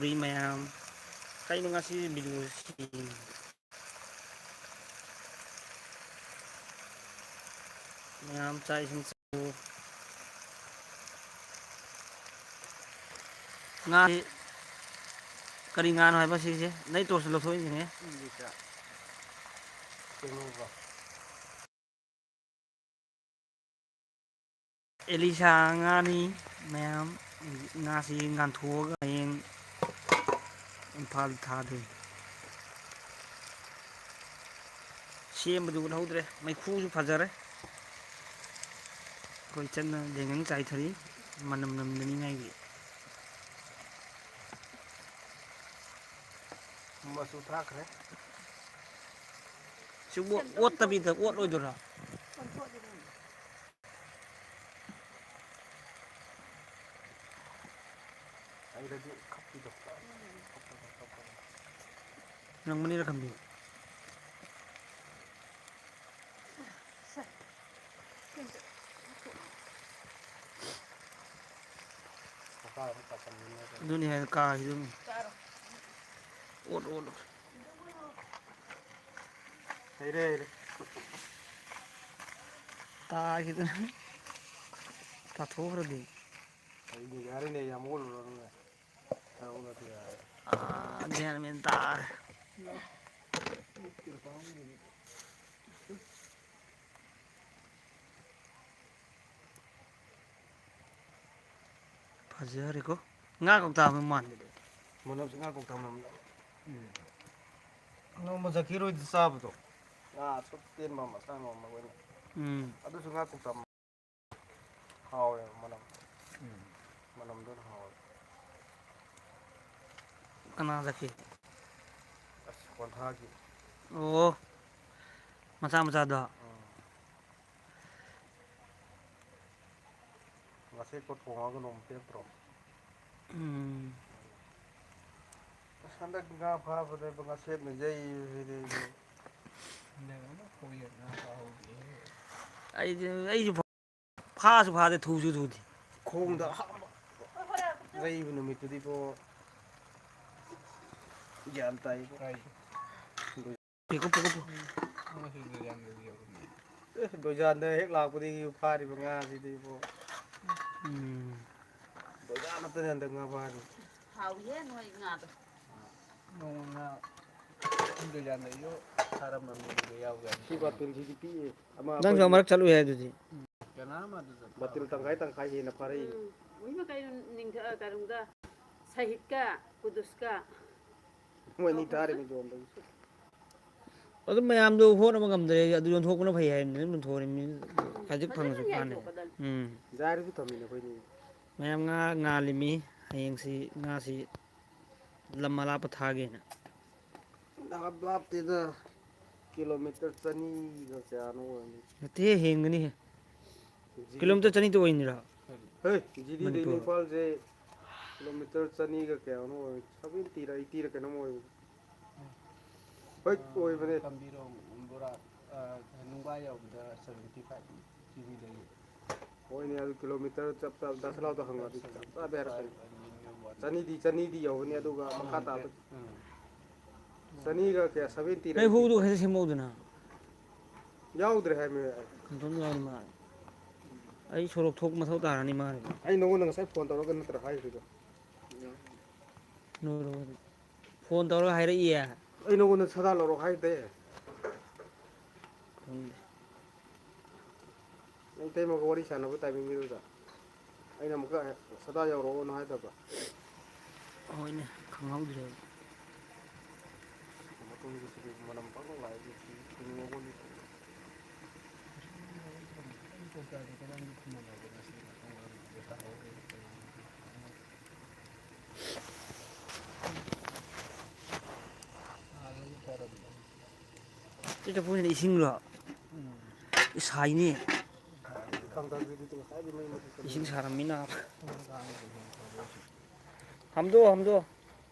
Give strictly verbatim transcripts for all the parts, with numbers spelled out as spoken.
ꯎꯔꯤ ꯃꯌꯥꯝ, ꯀꯩꯅꯣ ꯉꯁꯤ ꯚꯤꯗꯤꯑꯣꯁꯤ? ꯃꯌꯥꯝ ꯆꯥꯛ ꯏꯁꯤꯡ ꯆꯥꯕꯤꯌꯨ꯫ ꯉꯥꯁꯤ ꯀꯔꯤ ꯉꯥꯅꯣ ꯍꯥꯏꯕ ꯁꯤꯁꯦ? ꯅꯪ ꯇꯣꯔꯁ ꯂꯧꯊꯣꯛꯏꯁꯤꯅꯦ꯫ ꯑꯦꯂꯤꯁꯥ ꯉꯥꯅꯤ ꯃꯌꯥꯝ꯫ ꯉꯥꯁꯤ ꯉꯥꯟꯊꯣꯛꯑꯒ ꯍꯌꯦꯡ ꯏꯝꯐꯥꯜ ꯊꯥꯗꯣꯏꯅꯤ꯫ ꯁꯦꯝꯕꯗꯨ ꯎꯠꯍꯧꯗ꯭ꯔꯦ꯫ ꯃꯩꯈꯨꯁꯨ ꯐꯖꯔꯦ꯫ ꯑꯩꯈꯣꯏ ꯆꯟꯅ ꯌꯥꯏꯉꯪ ꯆꯥꯏꯊꯔꯤ, ꯃꯅꯝ ꯅꯝꯗꯅꯤꯡꯉꯥꯏꯒꯤ꯫ ꯃꯆꯨ ꯊꯥꯛꯈ꯭ꯔꯦ꯫ ꯁꯤ ꯑꯣꯠ-, ꯑꯣꯠꯇꯕꯤꯗ ꯑꯣꯠꯂꯣꯏꯗꯣꯏꯔꯣ? ꯑꯩꯗꯗꯤ ꯈꯞꯄꯤꯗꯣ꯫ ꯅꯪ ꯃꯅꯤꯡꯗ ꯈꯝꯕꯤꯌꯨ꯫ ꯑꯗꯨꯅꯤ ꯍꯥꯏ ꯀꯥꯈꯤꯗꯨꯅꯤ꯫ ꯑꯣꯠ, ꯑꯣꯠ꯫ ꯍꯩꯔꯦ, ꯍꯩꯔꯦ꯫ ꯇꯥꯈꯤꯗꯅ꯫ ꯇꯥꯊꯣꯛꯈ꯭ꯔꯗꯤ꯫ ꯑꯩꯗꯤ ꯌꯥꯔꯦꯅꯦ, ꯌꯥꯝ ꯑꯣꯠꯂꯨꯔꯅꯨꯅꯦ꯫ ꯇꯧꯔꯗꯤ ꯌꯥꯔꯦ꯫ ꯑꯥ, ꯒ꯭ꯌꯥꯟ ꯃꯦꯟ ꯇꯥꯔꯦ꯫ ꯐꯖꯔꯦꯀꯣ꯫ ꯉꯥ ꯀꯧꯇꯥ ꯑꯃ ꯃꯥꯟꯕꯗꯣ꯫ ꯃꯅꯝꯁꯤ ꯉꯥ ꯀꯧꯇꯥ ꯃꯅꯝ꯫ ꯎꯝ꯫ ꯅꯣꯡꯃ ꯖꯀꯤꯔ ꯍꯣꯏꯗ ꯆꯥꯕꯗꯣ꯫ ꯉꯥ ꯑꯁꯨꯛ ꯇꯦꯟꯕ ꯑꯃ ꯑꯁꯥꯡꯕ ꯑꯃ ꯑꯣꯏꯅ꯫ ꯎꯝ꯫ ꯑꯗꯨꯁꯨ ꯉꯥ ꯀꯧꯇꯥ ꯍꯥꯎꯋꯦ ꯃꯅꯝ꯫ ꯎꯝ꯫ ꯃꯅꯝꯗꯨꯅ ꯍꯥꯎꯋꯦ꯫ ꯀꯅꯥ ꯖꯀꯤꯔ? ꯑꯁ, ꯀꯣꯟꯊꯥꯒꯤ꯫ ꯑꯣ꯫ ꯃꯆꯥ ꯃꯆꯥꯗꯣ꯫ ꯎꯝ꯫ ꯉꯁꯤꯀꯣ ꯊꯣꯡꯉꯒ ꯅꯣꯡꯃ ꯄꯤꯔꯛꯇ꯭ꯔꯣ? ꯎꯝ꯫ ꯑꯁ, ꯍꯟꯗꯛ ꯉꯥ ꯐꯥꯕꯗ ꯉꯁꯦꯞꯅ ꯌꯩꯕꯁꯤꯗꯤ ꯑꯩꯁꯨ꯫ ꯍꯟꯗꯛ ꯑꯃꯨꯛ ꯐꯥꯎ ꯌꯦꯟ ꯉꯥ ꯐꯥꯍꯧꯗꯦ꯫ ꯑꯩꯗꯤ, ꯑꯩꯁꯨ ꯐꯥꯁꯨ ꯐꯥꯗꯦ, ꯊꯨꯁꯨ ꯊꯨꯗꯦ꯫ ꯈꯣꯡꯗ ꯑꯍꯥꯟꯕ ꯂꯩꯕ ꯅꯨꯃꯤꯠꯇꯨꯗꯤꯀꯣ, ꯒ꯭ꯌꯥꯟ ꯇꯥꯏꯕ꯫ ꯀꯥꯏꯗ? ꯄꯤꯀꯣ, ꯄꯤꯀꯣ, ꯄꯤꯀꯣ꯫ ꯉꯁꯤꯗꯤ ꯌꯥꯝ ꯂꯩꯕ ꯌꯥꯎꯕꯅꯦ꯫ ꯑꯦ, ꯗꯣꯏꯖꯥꯟꯗ ꯍꯦꯛ ꯂꯥꯛꯄꯗꯒꯤ ꯐꯥꯔꯤꯕ ꯉꯥꯁꯤꯗꯤ ꯏꯕꯣ꯫ ꯎꯝ꯫ ꯗꯣꯏꯖꯥꯟ ꯅꯠꯇꯅ ꯍꯟꯗꯛ ꯉꯥ ꯐꯥꯔꯤ꯫ ꯍꯥꯎꯏꯍꯦ ꯅꯣꯏ ꯉꯥꯗꯣ꯫ ꯅꯣꯡꯃ ꯉꯥ ꯗꯣꯏꯖꯥꯟꯗꯁꯨ ꯐꯥꯔꯝꯃꯝꯅꯦ, ꯑꯗꯨꯗ ꯌꯥꯎꯖꯥꯠꯅꯤ꯫ ꯁꯤ ꯕꯥꯇꯤꯜꯁꯤꯗꯤ ꯄꯤꯛꯑꯦ꯫ ꯑꯃ ꯅꯪꯁꯨ ꯑꯩꯈꯣꯏꯒꯤ ꯑꯃꯨꯔꯛ ꯆꯠꯂꯨ ꯌꯥꯏ ꯑꯗꯨꯗꯤ꯫ ꯀꯅꯥ ꯑꯃ ꯑꯗꯨ ꯆꯠꯄ? ꯕꯥꯇꯤꯜ ꯇꯪꯈꯥꯏ ꯇꯪꯈꯥꯏ ꯍꯦꯟꯅ ꯐꯥꯔꯛꯏ꯫ ꯎꯝ꯫ ꯃꯣꯏ ꯃꯈꯩ ꯅꯤꯡꯊ-, ꯀꯩꯅꯣꯗ, ꯁꯍꯤꯗꯀ ꯀꯨꯗꯨꯁꯀ꯫ ꯃꯣꯏ ꯑꯅꯤ ꯊꯥꯔꯤꯕ ꯌꯣꯟꯕꯒꯤ꯫ ꯑꯗꯨꯝ ꯃꯌꯥꯝꯗꯣ ꯍꯣꯠꯅꯕ ꯉꯝꯗ꯭ꯔꯦ, ꯑꯗꯨ ꯌꯣꯟꯊꯣꯛꯄꯅ ꯐꯩ ꯍꯥꯏꯕꯅꯤ, ꯑꯗꯨꯝ ꯌꯣꯟꯊꯣꯛꯑꯅꯤ, ꯃꯤ ꯈꯖꯤꯛ ꯐꯪꯉꯁꯨ ꯀꯥꯟꯅꯩ꯫ ꯎꯝ꯫ ꯖꯥꯏꯔꯁꯨ ꯊꯝꯃꯤꯅꯦ ꯑꯩꯈꯣꯏꯅꯤ꯫ ꯃꯌꯥꯝ ꯉꯥ ꯉꯥꯜꯂꯤꯃꯤ, ꯍꯌꯦꯡꯁꯤ ꯉꯥꯁꯤ ꯂꯝ ꯑꯂꯥꯞꯄ ꯊꯥꯒꯦꯅ꯫ ꯂꯥꯞ-, ꯂꯥꯞꯇꯦꯗ, ꯀꯤꯂꯣꯃꯤꯇꯔ ꯆꯅꯤꯒ ꯀꯌꯥꯅꯣ ꯑꯣꯏꯔꯝꯅꯤ꯫ ꯅꯠꯇꯦꯍꯦ, ꯍꯦꯟꯒꯅꯤꯍꯦ꯫ ꯖꯤꯔꯤ-, ꯀꯤꯂꯣꯃꯤꯇꯔ ꯆꯅꯤ ꯇ ꯑꯣꯏꯅꯤꯔꯣ? ꯍꯩ, ꯖꯤꯔꯤꯗꯩꯅ ꯃꯅꯤꯄꯨꯔ꯫ ꯏꯝꯐꯥꯜꯁꯦ ꯀꯤꯂꯣꯃꯤꯇꯔ ꯆꯅꯤꯒ ꯀꯌꯥꯅꯣ ꯑꯣꯏ, seventy ꯔ eighty ꯔ ꯀꯩꯅꯣꯝ ꯑꯣꯏꯕꯅꯤ꯫ ꯍꯣꯏ, ꯑꯣꯏꯕꯅꯦ꯫ ꯇꯝꯕꯤꯔꯣ, ꯕꯣꯔꯥ, ꯑ, ꯅꯨꯡꯕꯥ ꯌꯧꯕꯗ seventy five ꯖꯤꯔꯤꯗꯒꯤ꯫ ꯍꯣꯏꯅꯦ, ꯑꯗꯨ ꯀꯤꯂꯣꯃꯤꯇꯔ ꯆꯞ ꯆꯥꯕ ꯗꯥ ꯁꯅꯥꯎꯗ ꯍꯪꯉꯗꯤ ꯆꯞ ꯆꯥꯕ ꯍꯥꯏꯔꯛꯀꯅꯤ꯫ ꯆꯅꯤꯗꯤ, ꯆꯅꯤꯗꯤ ꯌꯧꯒꯅꯤ, ꯑꯗꯨꯒ ꯃꯈꯥ ꯇꯥꯕ ꯎꯝ꯫ ꯆꯅꯤꯒ ꯀꯌꯥ, seventy ꯔ ꯅꯪ ꯍꯨꯗꯨ eighty? ꯈꯔ ꯁꯦꯝꯍꯧꯗꯅ꯫ ꯌꯥꯎꯗ꯭ꯔꯦ ꯍꯥꯏꯃꯤ꯫ ꯅꯇꯣꯝ ꯌꯥꯎꯔꯤ ꯃꯥꯜꯂꯦ꯫ ꯑꯩ ꯁꯣꯔꯣꯛ ꯊꯣꯛ ꯃꯊꯧ ꯇꯥꯔꯅꯤ ꯃꯥꯅꯦ꯫ ꯑꯩ ꯅꯉꯣꯟꯗ ꯉꯁꯥꯏ ꯐꯣꯟ ꯇꯧꯔꯒ ꯅꯠꯇ꯭ꯔ ꯍꯥꯏꯈ꯭ꯔꯤꯗꯣ? ꯅꯣꯏꯔꯣ꯫ ꯐꯣꯟ ꯇꯧꯔꯒ ꯍꯥꯏꯔꯛꯏꯌꯦ꯫ ꯑꯩ ꯅꯉꯣꯟꯗ ꯁꯥꯗꯥ ꯂꯧꯔꯣ ꯍꯥꯏꯗꯦ꯫ ꯈꯪꯗꯦ꯫ ꯅꯪ ꯏꯇꯩꯃꯒ ꯋꯥꯔꯤ ꯁꯥꯟꯅꯕ timing ꯗꯨꯗ ꯑꯩꯅ ꯑꯃꯨꯛꯀ ꯁꯗꯥ ꯌꯧꯔꯛꯑꯣꯅ ꯍꯥꯏꯗꯕ꯫ ꯍꯣꯏꯅꯦ, ꯈꯪꯍꯧꯗ꯭ꯔꯦꯕ꯫ ꯃꯇꯨꯡꯒꯤ ꯁꯤꯗꯤ ꯃꯅꯝ ꯄꯪ ꯂꯥꯛꯏ, ꯁꯤ ꯊꯤꯡꯉꯒꯨꯝ꯫ ꯁꯤ ꯆꯐꯨꯁꯤꯅ ꯏꯁꯤꯡꯂꯣ? ꯎꯝ꯫ ꯏꯁ, ꯁꯥꯏꯅꯦ꯫ ꯀꯥꯡꯇꯛꯁꯤꯗꯤ ꯉꯁꯥꯏꯗꯤ ꯃꯩ ꯃꯊꯛꯇ ꯏꯁꯤꯡ ꯂꯩꯔꯦ꯫ ꯁꯥꯔꯝꯃꯤꯅ꯫ ꯍꯥꯝꯗꯣꯛꯑꯣ, ꯍꯥꯝꯗꯣꯛꯑꯣ꯫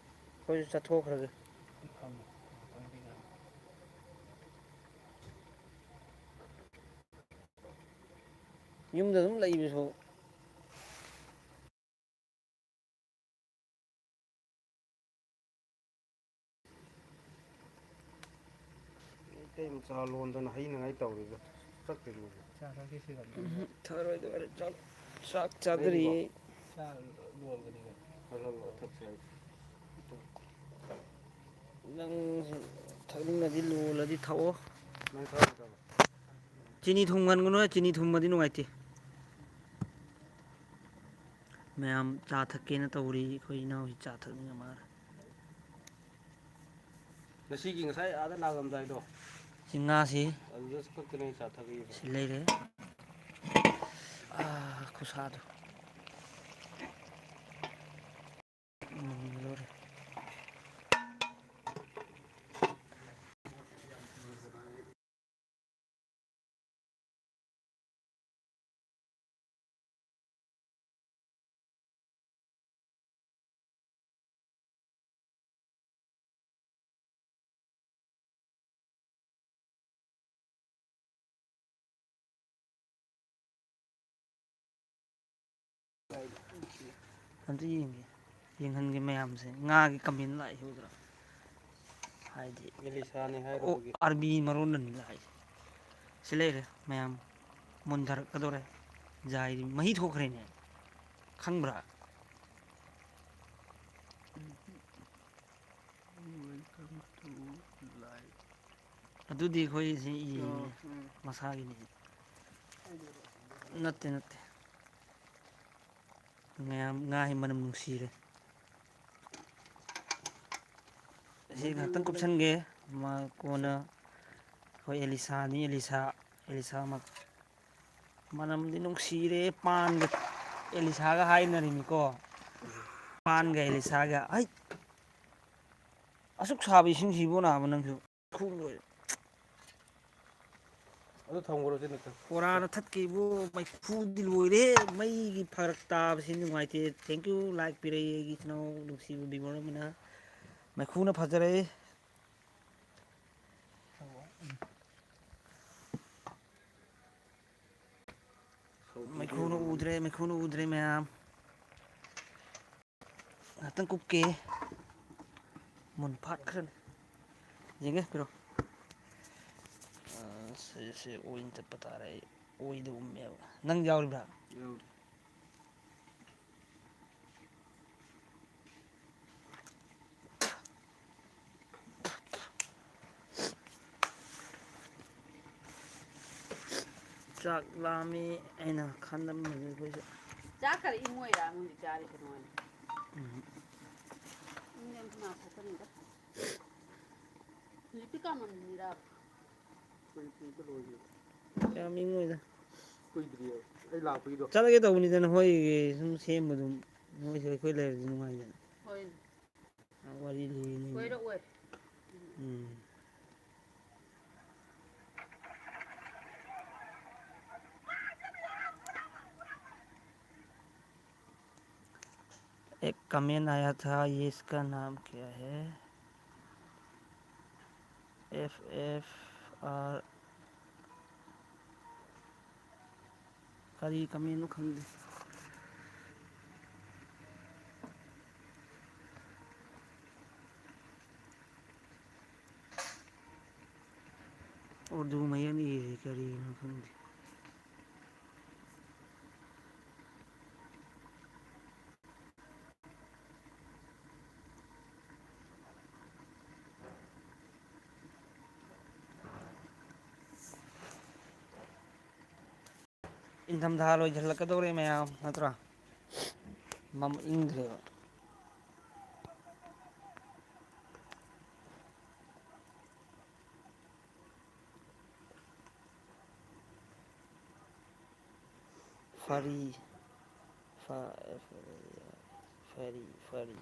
ꯑꯩꯈꯣꯏꯁꯨ ꯆꯠꯊꯣꯛꯈ꯭ꯔꯒꯦ꯫ ꯌꯨꯝꯗ ꯑꯗꯨꯝ ꯂꯩꯕꯁꯨ꯫ ꯑꯩ ꯆꯥ ꯂꯣꯟꯗꯅ ꯍꯩꯅꯉꯥꯏ ꯇꯧꯔꯤꯕ꯫ ꯆꯠꯇ꯭ꯔꯤꯕꯅꯦ꯫ ꯆꯥ ꯊꯛꯀꯦ ꯁꯤꯗ꯫ ꯎꯝ, ꯊꯛꯑꯔꯣꯏꯗ, ꯍꯣꯔꯦꯟ ꯆꯥꯛ, ꯆꯥꯛ ꯆꯥꯗꯔꯤꯌꯦ꯫ ꯆꯥ ꯂꯣꯟꯒꯅꯤ꯫ ꯍꯣꯏ, ꯍꯣꯏ, ꯍꯣꯏ, ꯊꯛꯁꯦ ꯍꯥꯏꯗꯤ꯫ ꯅꯪ ꯊꯛꯅꯤꯡꯉꯗꯤ ꯂꯣꯜꯂꯗꯤ ꯊꯛꯑꯣ꯫ ꯅꯪ ꯊꯛꯑꯣꯏꯗ꯭ꯔꯕ? ꯆꯤꯅꯤ ꯊꯨꯝ ꯉꯟꯒꯅꯨ, ꯆꯤꯅꯤ ꯊꯨꯝꯃꯗꯤ ꯅꯨꯡꯉꯥꯏꯇꯦ꯫ ꯃꯌꯥꯝ ꯆꯥ ꯊꯛꯀꯦꯅ ꯇꯧꯔꯤ꯫ ꯑꯩꯈꯣꯏ ꯏꯅꯥꯎꯁꯤ ꯆꯥ ꯊꯛꯅꯤꯡꯉ ꯃꯥꯜꯂꯦ꯫ ꯉꯁꯤꯒꯤ ꯉꯁꯥꯏ ꯑꯥꯗ ꯂꯥꯛꯂꯝꯗꯥꯏꯗꯣ꯫ ꯁꯤ ꯉꯥꯁꯤ ꯑꯗꯨꯗꯁꯨ ꯈꯛꯇꯅꯦ ꯑꯩ ꯆꯥꯊꯈꯤꯕ꯫ ꯁꯤ ꯂꯩꯔꯦ꯫ ꯑꯥ, ꯈꯨꯁꯥꯗꯣ꯫ ꯎꯝ, ꯂꯣꯏꯔꯦ꯫ ꯑꯝꯇ ꯌꯦꯡꯒꯦ, ꯌꯦꯡꯍꯟꯒꯦ ꯃꯌꯥꯝꯁꯦ꯫ ꯉꯥꯒꯤ ꯀꯃꯦꯟ ꯂꯥꯛꯏ ꯎꯗ꯭ꯔꯣ? ꯍꯥꯏꯗꯤ, ꯑꯦꯂꯤꯁꯥꯅꯤ ꯑꯣ, ꯍꯥꯏꯔꯨꯕꯒꯤ꯫ ꯑꯥꯔꯕꯤ ꯃꯔꯣꯟꯅꯅꯤ ꯂꯥꯛꯏꯁꯦ꯫ ꯁꯤ ꯂꯩꯔꯦ ꯃꯌꯥꯝ, ꯃꯨꯟꯊꯔꯛꯀꯗꯧꯔꯦ꯫ ꯖꯥꯏꯗꯤ ꯃꯍꯤ ꯊꯣꯛꯈ꯭ꯔꯦꯅꯦ, ꯈꯪꯕ꯭ꯔꯥ? Welcome to live. ꯑꯗꯨꯗꯤ ꯑꯩꯈꯣꯏ ꯁꯤ ꯏꯅꯦ, ꯑꯣ, ꯎꯝ꯫ ꯃꯁꯥꯒꯤꯅꯤ꯫ ꯅꯠꯇꯦ, ꯅꯠꯇꯦ꯫ ꯃꯌꯥꯝ ꯉꯥꯒꯤ ꯃꯅꯝ ꯅꯨꯡꯁꯤꯔꯦ꯫ ꯑꯁꯤ ꯉꯥꯛꯇꯪ ꯀꯨꯞꯁꯟꯒꯦ꯫ ꯃꯥ ꯀꯣꯟꯅ ꯑꯩꯈꯣꯏ ꯑꯦꯂꯤꯁꯥꯅꯤ, ꯑꯦꯂꯤꯁꯥ, ꯑꯦꯂꯤꯁꯥꯃꯛ꯫ ꯃꯅꯝꯗꯤ ꯅꯨꯡꯁꯤꯔꯦ꯫ ꯄꯥꯟꯒ ꯑꯦꯂꯤꯁꯥꯒ ꯍꯥꯏꯅꯔꯤꯅꯤꯀꯣ꯫ ꯄꯥꯟꯒ ꯑꯦꯂꯤꯁꯥꯒ꯫ ꯍꯩ! ꯑꯁꯨꯛ ꯁꯥꯕ ꯏꯁꯤꯡꯁꯤꯕꯨ ꯅꯥꯕ ꯅꯪꯁꯨ꯫ ꯈꯨ ꯂꯣꯏꯔꯦ꯫ ꯑꯗꯨ ꯊꯝꯈ꯭ꯔꯣ ꯁꯤ ꯅꯠꯇ꯫ ꯀꯣꯔꯥꯅ ꯊꯠꯀꯦꯕꯨ ꯃꯩꯐꯨꯗꯤ ꯂꯣꯏꯔꯦ꯫ ꯃꯩꯒꯤ ꯐꯔꯛ ꯇꯥꯕꯁꯤ ꯅꯨꯡꯉꯥꯏꯇꯦ꯫ Thank you, like ꯄꯤꯔꯛꯏ ꯑꯩꯒꯤ ꯏꯆꯤꯟ ꯏꯅꯥꯎ ꯅꯨꯡꯁꯤꯕ viewer ꯑꯃꯅ꯫ ꯃꯩꯈꯨꯅ ꯐꯖꯔꯦ꯫ ꯃꯩꯈꯨꯅ ꯎꯗ꯭ꯔꯦ, ꯃꯩꯈꯨꯅ ꯎꯗ꯭ꯔꯦ ꯃꯌꯥꯝ꯫ ꯉꯥꯛꯇꯪ ꯀꯨꯞꯀꯦ꯫ ꯃꯨꯟ ꯐꯥꯠꯈ꯭ꯔꯅꯤ꯫ ꯌꯦꯡꯒꯦ, ꯄꯤꯔꯣ꯫ ꯁꯤ, ꯁꯤ ꯑꯣꯏꯅ ꯆꯠꯄ ꯇꯥꯔꯦ꯫ ꯑꯩ ꯑꯣꯏꯗ ꯎꯝꯃꯦꯕ꯫ ꯅꯪ ꯌꯥꯎꯔꯤꯕ꯭ꯔꯥ? ꯌꯥꯎꯔꯤ꯫ ꯆꯥꯛ ꯂꯥꯝꯃꯤ ꯑꯩꯅ ꯈꯜꯂꯝꯕꯅꯤ ꯑꯩꯈꯣꯏꯁꯨ꯫ ꯆꯥꯛ ꯈꯔ ꯏꯪꯉꯣꯏꯔꯥ ꯅꯣꯏꯗꯤ ꯆꯥꯔꯤꯁꯦ ꯅꯣꯏꯅ? ꯎꯝ꯫ ꯏꯪꯉꯦ ꯃꯥ ꯊꯣꯛꯀꯅꯤꯗ꯫ ꯍꯧꯖꯤꯛꯇꯤ ꯀꯥꯃꯟꯕꯤꯔꯕ? ꯌꯥꯝ ꯏꯪꯉꯣꯏꯗ꯫ ꯀꯨꯏꯗ꯭ꯔꯤꯌꯦ ꯑꯩ ꯂꯥꯛꯄꯒꯤꯗꯣ꯫ ꯆꯠꯂꯒꯦ ꯇꯧꯕꯅꯤꯗ ꯅꯈꯣꯏꯒꯤ ꯁꯨꯝ ꯁꯦꯝꯕꯗꯨ, ꯅꯣꯏꯁꯨ ꯑꯩꯈꯣꯏ ꯂꯩꯔꯗꯤ ꯅꯨꯡꯉꯥꯏꯗꯅ꯫ ꯍꯣꯏꯅꯦ꯫ ꯋꯥꯔꯤ ꯂꯤꯅꯤ꯫ ꯀꯣꯏꯔꯛꯑꯣꯏ꯫ ꯎꯝ꯫ एक कमेंट आया था, ये इसका नाम क्या है? एफ एफ आर, ꯀꯔꯤ ꯀꯃꯦꯟꯅꯣ ꯈꯪꯗꯦ꯫ ꯎꯔꯗꯨ ꯃꯌꯦꯛꯅ ꯏꯔꯤ ꯀꯔꯤꯅꯣ ꯈꯪꯗꯦ꯫ ꯏꯪꯊꯝꯊꯥ ꯂꯣꯏꯁꯤꯜꯂꯛꯀꯗꯧꯔꯦ ꯃꯌꯥꯝ, ꯅꯠꯇ꯭ꯔꯥ? ꯃꯝ ꯏꯪꯗ꯭ꯔꯦꯕ꯫ ꯐꯔꯤ꯫ ꯐ-, ꯐꯔꯤ, ꯐꯔꯤ꯫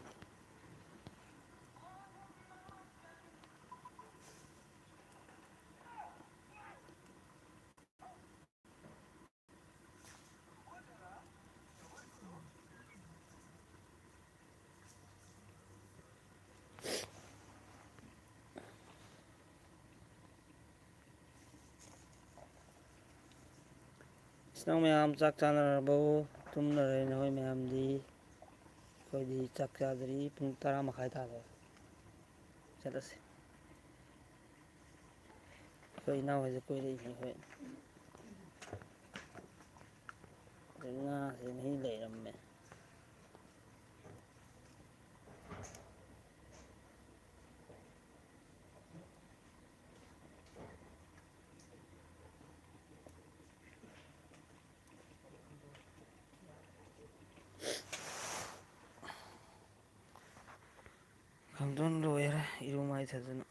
ꯏꯆꯤꯟ ꯏꯅꯥꯎ ꯃꯌꯥꯝ ꯆꯥꯛ ꯆꯥꯅꯔꯕꯣ? ꯇꯨꯝꯅꯔꯦ ꯅꯈꯣꯏ ꯃꯌꯥꯝꯗꯤ? ꯑꯩꯈꯣꯏꯗꯤ ꯆꯥꯛ ꯆꯥꯗ꯭ꯔꯤ, ꯄꯨꯡ ꯇꯔꯥ ꯃꯈꯥꯏ ꯇꯥꯔꯦ꯫ ꯆꯠꯂꯁꯤ꯫ ꯑꯩꯈꯣꯏ ꯏꯅꯥꯎ ꯍꯣꯏꯁꯦ ꯀꯣꯏꯔꯛꯏꯅꯦ ꯑꯩꯈꯣꯏ꯫ ꯑꯗꯩ ꯉꯥꯁꯦ ꯃꯍꯤ ꯂꯩꯔꯝꯃꯦ꯫ ꯈꯪꯗꯣꯟ ꯂꯣꯏꯔꯦ ꯏꯔꯨ ꯃꯥꯏꯊꯗꯅ꯫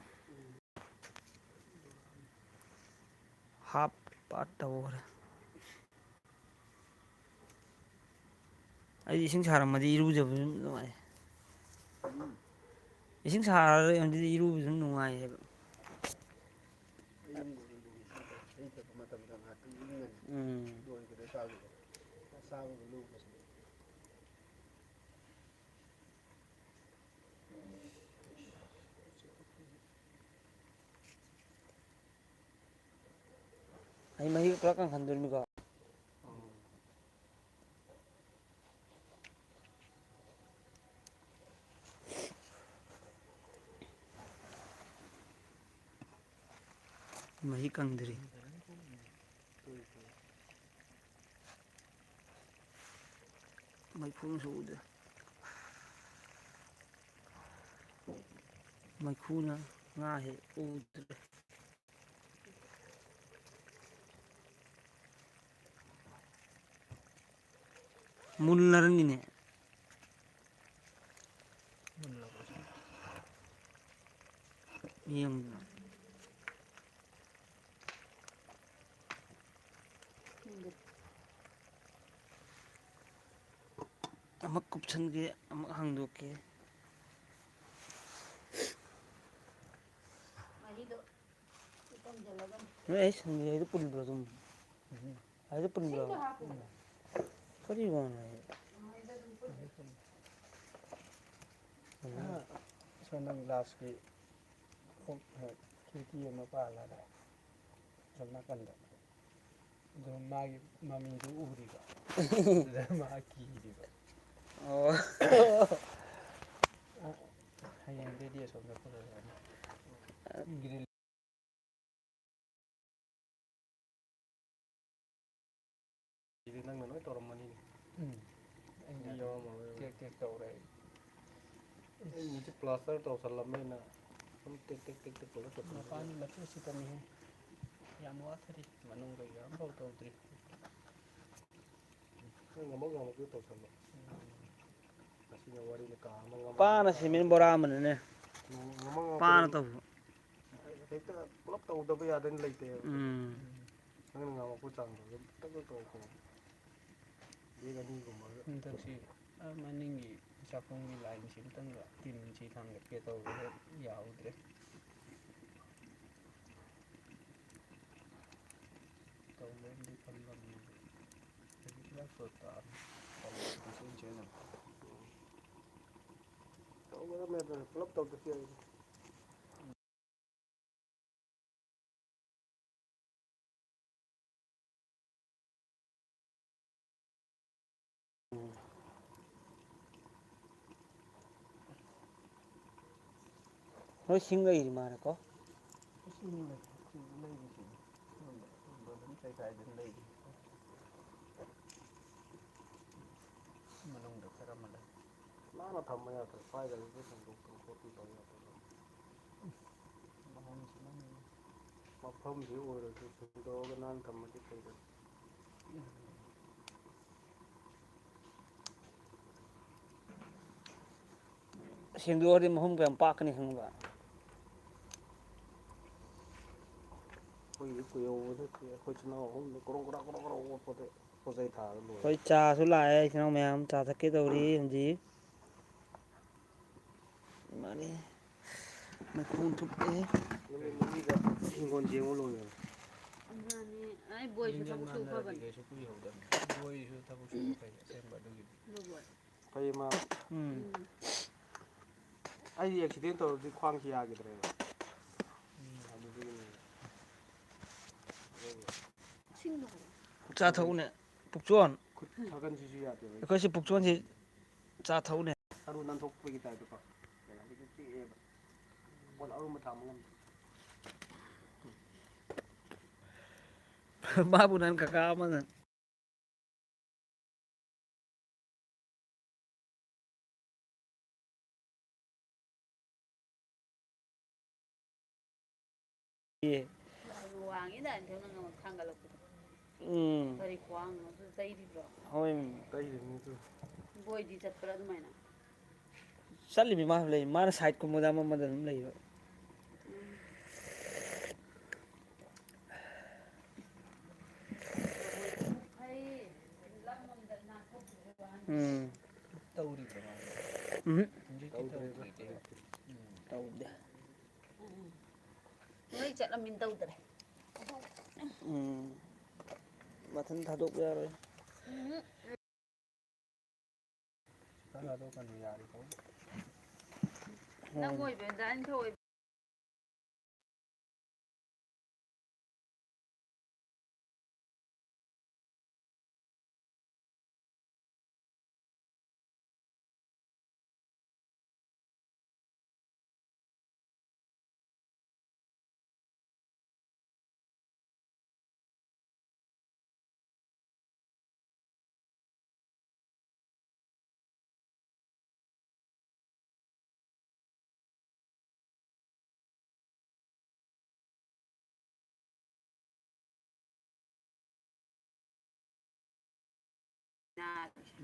ꯍꯥꯞ ꯄꯥꯠ ꯇꯧꯈ꯭ꯔꯦ꯫ ꯑꯩꯗꯤ ꯏꯁꯤꯡ ꯁꯥꯔꯝꯃꯗꯤ ꯏꯔꯨꯖꯕꯁꯨ ꯅꯨꯡꯉꯥꯏ꯫ ꯏꯁꯤꯡ ꯁꯥꯔꯒꯗꯤ ꯏꯔꯨꯕꯁꯨ ꯅꯨꯡꯉꯥꯏꯌꯦꯕ꯫ ꯑꯌꯤꯡꯕ ꯂꯨꯕꯒꯤ ꯏꯁꯤꯡ ꯊꯛꯄ ꯃꯇꯝꯗ ꯉꯥꯏꯍꯥꯛꯇꯪ ꯏꯪꯉꯅꯤ꯫ ꯎꯝ꯫ ꯂꯣꯏꯕꯗ ꯁꯥꯕꯗꯣ꯫ ꯑꯁꯥꯕꯗ ꯂꯨꯕꯁꯤꯗꯤ꯫ ꯑꯩ ꯃꯍꯤ ꯄꯨꯔꯥ ꯀꯪꯍꯟꯗꯣꯏꯅꯤꯀꯣ꯫ ꯃꯍꯤ ꯀꯪꯗ꯭ꯔꯤ꯫ ꯃꯩꯈꯨ ꯑꯃꯁꯨ ꯎꯗ꯭ꯔꯦ꯫ ꯃꯩꯈꯨꯅ ꯉꯥ ꯍꯦꯛ ꯎꯗ꯭ꯔꯦ꯫ ꯃꯨꯜꯂꯔꯅꯤꯅꯦ꯫ ꯌꯦꯡꯉꯨꯗꯅ꯫ ꯑꯃ ꯀꯨꯞꯁꯟꯒꯦ, ꯑꯃ ꯍꯥꯡꯗꯣꯛꯀꯦ꯫ ꯃꯍꯤꯗꯣ ꯀꯪꯁꯤꯜꯂꯒ꯫ ꯅꯣꯏ ꯑꯩ ꯁꯟꯒꯤ ꯑꯩꯗꯣ ꯄꯨꯟꯕ꯭ꯔꯣ ꯑꯗꯨꯝ? ꯎꯝ꯫ ꯑꯩꯗꯣ ꯄꯨꯟꯕ꯭ꯔꯣ? ꯏꯁꯤꯡꯗꯣ ꯍꯥꯞꯄꯨ꯫ ꯀꯔꯤ ꯋꯥꯅꯣ ꯑꯩ? ꯃꯍꯤꯗꯣ ꯑꯗꯨꯝ ꯄꯨꯟ-꯫ ꯑ, ꯁꯣꯝꯗ ꯒ꯭ꯂꯥꯁꯀꯤ ꯈꯣꯡ-, ꯈꯤꯔꯀꯤ ꯑꯃ ꯄꯥꯜꯂꯒ ꯑꯁꯣꯝ ꯅꯥꯀꯟꯗ꯫ ꯑꯗꯨ ꯃꯥꯒꯤ ꯃꯃꯤꯗꯨ ꯎꯔꯤꯕ꯫ ꯑꯗꯨꯗ ꯃꯥ ꯀꯤꯔꯤꯕ꯫ ꯑꯣ꯫ ꯑ, ꯍꯌꯦꯡꯗꯩꯗꯤ ꯑꯁꯣꯝꯗ ꯄꯨꯔꯛꯑꯅꯤ꯫ ꯒ꯭ꯔꯤꯜ ꯇꯧꯔꯦ꯫ ꯑꯩ ꯃꯤꯠꯁꯦ ꯄ꯭ꯂꯥꯁꯇꯔ ꯇꯧꯁꯜꯂꯝꯃꯦꯅ ꯁꯨꯝ ꯇꯦꯛ ꯇꯦꯛ ꯇꯦꯛ ꯇꯦꯛ ꯇꯧꯔ ꯇꯧꯁꯜꯂꯝꯃꯦ꯫ ꯃꯄꯥꯟ ꯂꯥꯛꯄꯁꯤꯗꯅꯤꯍꯦ꯫ ꯌꯥꯝ ꯋꯥꯊꯔꯤ꯫ ꯃꯅꯨꯡꯗꯒꯤ ꯑꯝꯐꯥꯎ ꯇꯧꯗ꯭ꯔꯤ꯫ ꯅꯪ ꯉꯝꯃꯛ ꯉꯝꯃꯛꯄꯗꯣ ꯇꯧꯁꯜꯂꯣ꯫ ꯎꯝ꯫ ꯉꯁꯤꯅ ꯋꯥꯔꯤꯅꯤ, ꯀꯥ ꯑꯃ ꯉꯝꯃꯛ ꯄꯥꯅ ꯉꯝꯃꯛꯄ꯫ ꯁꯤꯃꯦꯟ ꯕꯣꯔꯥ ꯑꯃꯅꯅꯦ꯫ ꯅꯣꯡ-, ꯉꯝꯃꯛ ꯉꯝꯃꯛꯄꯗꯣ ꯄꯥꯅ ꯇꯧꯕ꯫ ꯍꯦꯛꯇ ꯄꯨꯂꯞ ꯇꯧꯗꯕ ꯌꯥꯗꯦꯅ ꯂꯩꯇꯦꯕ꯫ ꯎꯝ꯫ ꯅꯪꯅ ꯉꯝꯃꯛꯄ ꯆꯥꯡꯗꯣ ꯑꯗꯨꯝ ꯇꯛ ꯇꯛ ꯇꯧꯀꯣ꯫ ꯕꯦꯒ ꯑꯅꯤꯒꯨꯝꯕꯒ꯫ ꯍꯟꯗꯛꯁꯤ ꯑꯥ ꯃꯅꯤꯡꯒꯤ ꯆꯥꯛꯈꯨꯝꯒꯤ ꯂꯥꯏꯟꯁꯤ ꯑꯝꯇꯪꯒ ꯇꯤꯟꯁꯤ ꯊꯥꯡꯒꯠꯀꯦ ꯇꯧꯕꯗ ꯌꯥꯍꯧꯗ꯭ꯔꯦ꯫ ꯇꯧꯒꯦꯅꯗꯤ ꯈꯜꯂꯝꯃꯤ꯫ ꯍꯧꯖꯤꯛ ꯈꯔ ꯐꯔꯛ ꯇꯥꯔꯦ꯫ ꯇꯧꯒꯗꯕꯅꯦ ꯑꯗꯨꯅ ꯄꯨꯂꯞ ꯇꯧꯗ꯭ꯔꯁꯨ ꯌꯥꯏꯗ꯫ ꯂꯣꯏ ꯁꯤꯡ ꯂꯩꯔꯤ ꯃꯥꯜꯂꯦꯀꯣ꯫ ꯁꯤꯡ ꯂꯩ-, ꯁꯤꯡ ꯂꯩꯔꯤꯁꯤꯗꯤ꯫ ꯁꯣꯝꯗ, ꯁꯣꯝꯗ ꯑꯗꯨꯝ ꯆꯩꯈꯥꯏꯗꯅ ꯂꯩꯔꯤ꯫ ꯃꯅꯨꯡꯗ ꯈꯔ ꯑꯃ ꯂꯩ꯫ ꯅꯥꯟꯅ ꯊꯝꯕ ꯌꯥꯗ꯭ꯔꯣ? ꯁ꯭ꯋꯥꯏꯗ ꯑꯗꯨꯝ ꯁꯦꯡꯗꯣꯛꯇꯅ ꯈꯣꯠꯇꯅ ꯇꯧ ꯌꯥꯗ꯭ꯔꯣ? ꯃꯐꯝꯁꯤ ꯅꯪ ꯃꯐꯝꯁꯤ ꯑꯣꯏꯔꯁꯨ ꯁꯦꯡꯗꯣꯛꯑꯒ ꯅꯥꯟꯅ ꯊꯝꯃꯗꯤ ꯐꯩꯗꯅ꯫ ꯁꯦꯡꯗꯣꯛꯑꯗꯤ ꯃꯐꯝ ꯀꯌꯥꯝ ꯄꯥꯛꯀꯅꯤ ꯈꯪꯕ꯭ꯔꯥ? ꯑꯩꯈꯣꯏꯒꯤꯗꯤ ꯀꯨꯏꯍꯧꯕ ꯅꯠꯇꯦ꯫ ꯑꯩꯈꯣꯏ ꯏꯆꯤꯟ ꯏꯅꯥꯎ ꯑꯍꯨꯝꯗꯣ ꯀ꯭ꯔꯣꯛ ꯀ꯭ꯔꯥꯛ ꯀ꯭ꯔꯣꯛ ꯀ꯭ꯔꯥꯛ ꯑꯣꯠꯄꯗ ꯄꯣꯠ ꯆꯩ ꯊꯥꯔꯒ ꯂꯣꯏꯔꯦ꯫ ꯑꯩꯈꯣꯏ ꯆꯥꯁꯨ ꯂꯥꯛꯑꯦ, ꯏꯆꯤꯟ ꯏꯅꯥꯎ ꯃꯌꯥꯝ ꯆꯥ ꯊꯛꯀꯦ ꯇꯧꯔꯤ ꯍꯧꯖꯤꯛ꯫ ꯏꯃꯥꯅꯦ꯫ ꯃꯩꯈꯨ ꯊꯨꯞꯄꯦ꯫ ꯅꯨꯃꯤꯠ ꯅꯤꯅꯤꯗ ꯍꯤꯡꯒꯣꯜ ꯌꯦꯡꯉꯨ ꯂꯣꯏꯔꯦ꯫ ꯃꯥꯅꯤ꯫ ꯑꯩ ꯕꯣꯏꯁꯨ ꯊꯕꯛ ꯁꯨ ꯐꯕꯅꯤ꯫ ꯀꯩꯁꯨ ꯀꯨꯏꯍꯧꯗꯕꯅꯤ꯫ ꯕꯣꯏꯁꯨ ꯊꯕꯛ ꯁꯨꯕ ꯐꯩ ꯑꯁꯦꯡꯕ ꯑꯗꯨꯒꯤꯗꯤ꯫ ꯑꯗꯨ ꯕꯣꯏ꯫ ꯐꯩ ꯃꯥ꯫ ꯎꯝ꯫ ꯎꯝ꯫ ꯑꯩꯗꯤ ꯑꯦꯛꯁꯤꯗꯦꯟ ꯇꯧꯔꯗꯤ ꯈ꯭ꯋꯥꯡꯁꯤ ꯌꯥꯈꯤꯗ꯭ꯔꯦꯕ꯫ ꯎꯝ꯫ ꯑꯗꯨꯗꯒꯤꯅꯦ꯫ ꯁꯤꯡꯗꯣ ꯍꯥꯏꯌꯣ꯫ ꯆꯥ ꯊꯛꯎꯅꯦ, ꯄꯨꯛꯆꯣꯟ꯫ ꯈꯨꯠ ꯊꯥꯒꯟꯁꯤꯁꯨ ꯌꯥꯗꯦꯕ꯫ ꯑꯩꯈꯣꯏꯁꯤ ꯄꯨꯛꯆꯣꯟꯁꯤ ꯆꯥ ꯊꯛꯎꯅꯦ꯫ ꯁꯔꯨ ꯅꯥꯟꯊꯣꯛꯄꯒꯤ ꯇꯥꯏꯞꯇꯀꯣ꯫ ꯀꯩꯅꯣꯗꯤ ꯆꯤꯛꯑꯦꯕ꯫ ꯄꯣꯠ ꯑꯔꯨꯝꯕ ꯊꯥꯡꯕ ꯉꯝꯗꯦ꯫ ꯃꯥꯕꯨ ꯅꯍꯥꯟ ꯀꯀꯥ ꯑꯃꯅ ꯋꯥꯡꯉꯤꯗ ꯑꯟꯊꯣꯏ ꯅꯪ ꯑꯃꯨꯛ ꯊꯥꯡꯒꯠꯂꯛꯄꯗꯣ꯫ ꯎꯝ꯫ ꯀꯔꯤ ꯈ꯭ꯋꯥꯡꯅꯣ ꯑꯗꯨ ꯇꯩꯔꯤꯕ꯭ꯔꯣ? ꯍꯣꯏ꯫ ꯇꯩꯔꯤꯅꯤ ꯑꯗꯨ꯫ ꯕꯣꯏꯗꯤ ꯆꯠꯄ꯭ꯔꯥ ꯑꯗꯨꯃꯥꯏꯅ? ꯆꯠꯂꯤꯃꯤ ꯃꯥꯁꯨ ꯂꯩ꯫ ꯃꯥꯅ side ꯀꯨꯝꯕꯗ ꯑꯃ ꯑꯃꯗ ꯑꯗꯨꯝ ꯂꯩꯕ꯫ ꯎꯝ꯫ ꯎꯝ꯫ ꯇꯧꯔꯤꯕ꯭ꯔꯣ ꯃꯥꯁꯦ? ꯎꯝ꯫ ꯍꯧꯖꯤꯛꯇꯤ ꯇꯧꯗ꯭ꯔꯦ꯫ ꯇꯧꯗ꯭ꯔꯦ꯫ ꯎꯝ꯫ ꯇꯧꯗꯦ꯫ ꯎꯝ꯫ ꯅꯣꯏ ꯆꯠꯂꯝꯃꯤꯅ ꯇꯧꯗ꯭ꯔꯦ꯫ ꯎꯝ꯫ ꯃꯊꯟ ꯊꯥꯗꯣꯛꯄ ꯌꯥꯔꯣꯏ꯫ ꯎꯝ꯫ ꯈꯔ ꯊꯥꯗꯣꯛꯀꯅꯨ ꯌꯥꯔꯦꯀꯣ꯫ ꯅꯪ ꯎꯝ꯫ ꯑꯣꯏꯕ ꯗꯥꯏꯅ ꯊꯧ ꯑꯣꯏꯕ꯫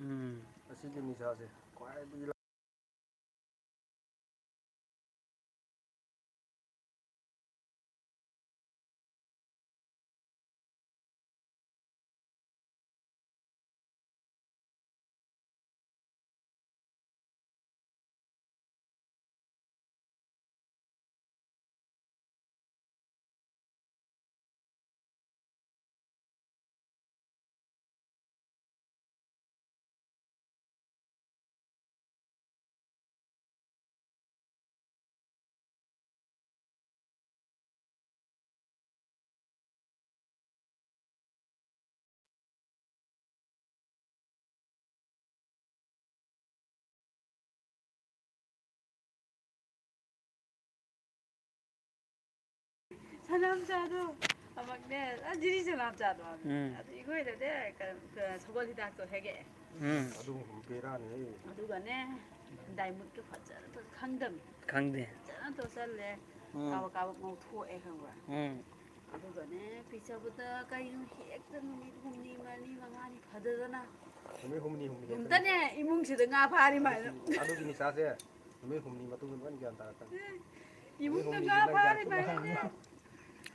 ꯎꯝ꯫ ꯑꯁꯤꯒꯤ ꯅꯤꯁꯥꯁꯦ ꯈ꯭ꯋꯥꯏꯗꯒꯤ ꯁꯅꯥꯝꯆꯥꯗꯣ ꯑꯃꯨꯛꯅꯦ, ꯑ, ꯖꯤꯔꯤ ꯁꯅꯥꯝꯆꯥꯗꯣ ꯍꯥꯏꯕꯅꯦ꯫ ꯎꯝ꯫ ꯑꯗꯨ ꯑꯩꯈꯣꯏꯗꯅꯦ, ꯀꯩꯅꯣ, ꯁꯒꯣꯜ ꯍꯤꯗꯥꯛꯇꯣ ꯍꯦꯛꯑꯦ꯫ ꯎꯝ꯫ ꯑꯗꯨ ꯕꯦꯔꯥꯅꯤꯍꯦ꯫ ꯑꯗꯨꯒꯅꯦ, ꯗꯥꯏꯃꯨꯠꯀ ꯐꯖꯅ ꯇꯣ-, ꯈꯪꯗꯕꯅꯤ꯫ ꯈꯪꯗꯦ꯫ ꯐꯖꯅ ꯇꯣꯠꯁꯜꯂꯦ꯫ ꯎꯝ꯫ ꯀꯥꯕꯛ ꯀꯥꯕꯛ ꯉꯧꯊꯣꯛꯑꯦ, ꯈꯪꯕ꯭ꯔꯥ? ꯎꯝ꯫ ꯑꯗꯨꯒꯅꯦ, ꯄꯤꯖꯕꯗ ꯀꯩꯅꯣ, ꯍꯦꯛꯇ ꯅꯨꯃꯤꯠ ꯍꯨꯝꯅꯤ, ꯃꯔꯤ, ꯃꯉꯥꯅꯤ ꯐꯗꯗꯅ ꯅꯨꯃꯤꯠ ꯍꯨꯝꯅꯤ, ꯍꯨꯝꯅꯤ ꯍꯦꯛꯇ꯫ ꯑꯗꯨꯝꯇꯅꯦ ꯏꯃꯨꯡꯁꯤꯗ ꯉꯥ ꯐꯥꯔꯤ ꯃꯥꯏꯅ꯫ ꯑꯗꯨꯒꯤ, ꯑꯗꯨꯒꯤ ꯅꯤꯁꯥꯁꯦ ꯅꯨꯃꯤꯠ ꯍꯨꯝꯅꯤ ꯃꯇꯨꯡꯗ ꯂꯣꯏ ꯒ꯭ꯌꯥꯟ ꯇꯥꯔꯛꯀꯅꯤ꯫ ꯏꯃꯨꯡꯗ ꯅꯨꯃꯤꯠ ꯉꯥ ꯍꯨꯝꯅꯤꯁꯤꯗ ꯐꯥꯔꯤ ꯅꯪ ꯒ꯭ꯌꯥꯟ ꯃꯥꯏꯅ꯫ ꯇꯥꯔꯛꯀꯅꯤ꯫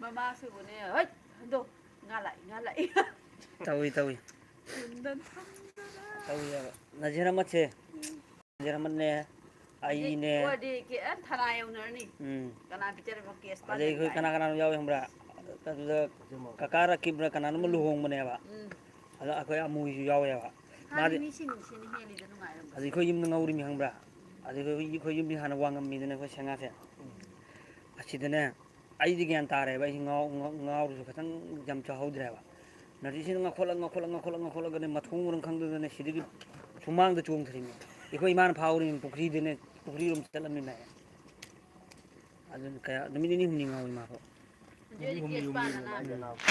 ꯃꯃꯥꯁꯤꯕꯨꯅꯦ, "ꯍꯩꯠ, ꯍꯟꯗꯣ, ꯉꯥ ꯂꯥꯛꯏ, ꯉꯥ ꯂꯥꯛꯏ"꯫ ꯇꯧꯏ, ꯇꯧꯏ꯫ ꯌꯨꯝꯗ ꯊꯝꯗꯅ꯫ ꯇꯧꯏ ꯍꯥꯏꯕ꯫ ꯅꯖꯤꯔ ꯑꯃꯁꯦ꯫ ꯎꯝ꯫ ꯅꯖꯤꯔ ꯑꯃꯅꯦ, ꯍꯧꯖꯤꯛ ꯑꯩꯅꯦ꯫ ꯑꯣꯏꯔꯗꯤ ꯀꯦ-, ꯑ, ꯊꯅꯥ ꯌꯧꯅꯔꯅꯤ꯫ ꯎꯝ꯫ ꯀꯅꯥ ꯄꯤꯖꯔꯤꯕ ꯀꯦꯁ ꯑꯗꯩ ꯑꯩꯈꯣꯏ ꯄꯥꯟꯗꯕ ꯀꯅꯥ ꯀꯥꯏꯅ꯫ ꯀꯅꯥꯅꯣ ꯌꯥꯎꯋꯦ ꯈꯪꯕ꯭ꯔꯥ? ꯑꯗꯨꯗ ꯀꯀꯥ ꯔꯀꯤꯞꯅ ꯀꯅꯥꯅꯣꯝꯃ ꯎꯝ꯫ ꯂꯨꯍꯣꯡꯕꯅꯦꯕ꯫ ꯎꯝ꯫ ꯑꯗ ꯑꯩꯈꯣꯏ ꯑꯃꯨꯏꯁꯨ ꯌꯥꯎꯋꯦꯕ꯫ ꯊꯥꯒꯤ ꯃꯥꯗꯤ ꯃꯤꯁꯤꯡꯁꯤꯅ ꯍꯦꯜꯂꯤꯗ ꯅꯨꯡꯉꯥꯏꯔꯝꯕ꯫ ꯑꯗꯩ ꯑꯩꯈꯣꯏ ꯌꯨꯝꯗ ꯉꯧꯔꯤꯃꯤ ꯈꯪꯕ꯭ꯔꯥ? ꯑꯗꯩ ꯑꯩꯈꯣꯏ, ꯑꯩꯈꯣꯏ ꯌꯨꯝꯗꯤ ꯍꯥꯟꯅ ꯋꯥꯡꯉꯝꯃꯤꯗꯅ ꯑꯩꯈꯣꯏ ꯁꯦꯡꯉꯥꯁꯦ꯫ ꯎꯝ꯫ ꯑꯁꯤꯗꯅꯦ ꯑꯩꯗꯤ ꯒ꯭ꯌꯥꯟ ꯇꯥꯔꯦꯕ, ꯑꯩꯁꯤ ꯉꯥꯎ-, ꯉꯥꯎ-, ꯉꯥꯎꯔꯁꯨ ꯈꯤꯇꯪ ꯌꯥꯝ ꯆꯥꯍꯧꯗ꯭ꯔꯦꯕ꯫ ꯅꯔꯖꯤꯁꯤꯅ ꯉꯥꯎꯈꯠꯂ, ꯉꯥꯎꯈꯠꯂ, ꯉꯥꯎꯈꯠꯂ, ꯉꯥꯎꯈꯠꯂꯒꯅꯦ ꯃꯊꯣꯡ ꯃꯔꯝ ꯈꯪꯗꯗꯅ ꯁꯤꯗꯒꯤ ꯁꯨꯃꯥꯡꯗ ꯆꯣꯡꯊꯔꯤꯅꯤ꯫ ꯑꯩꯈꯣꯏ ꯏꯃꯥꯅ ꯐꯥꯍꯧꯔꯤꯅꯤ, ꯄꯨꯈ꯭ꯔꯤꯗꯅꯦ, ꯄꯨꯈ꯭ꯔꯤꯔꯣꯝ ꯆꯠꯂꯝꯃꯤꯅꯦ꯫ ꯑꯗꯨꯅ ꯀꯌꯥ, ꯅꯨꯃꯤꯠ ꯅꯤꯅꯤ ꯍꯨꯝꯅꯤ ꯉꯥꯎꯔꯤ ꯃꯥꯕꯨ꯫ ꯍꯧꯖꯤꯛ ꯍꯧꯖꯤꯛ ꯀꯦꯁ ꯄꯥꯟꯅ ꯅꯥꯝ-,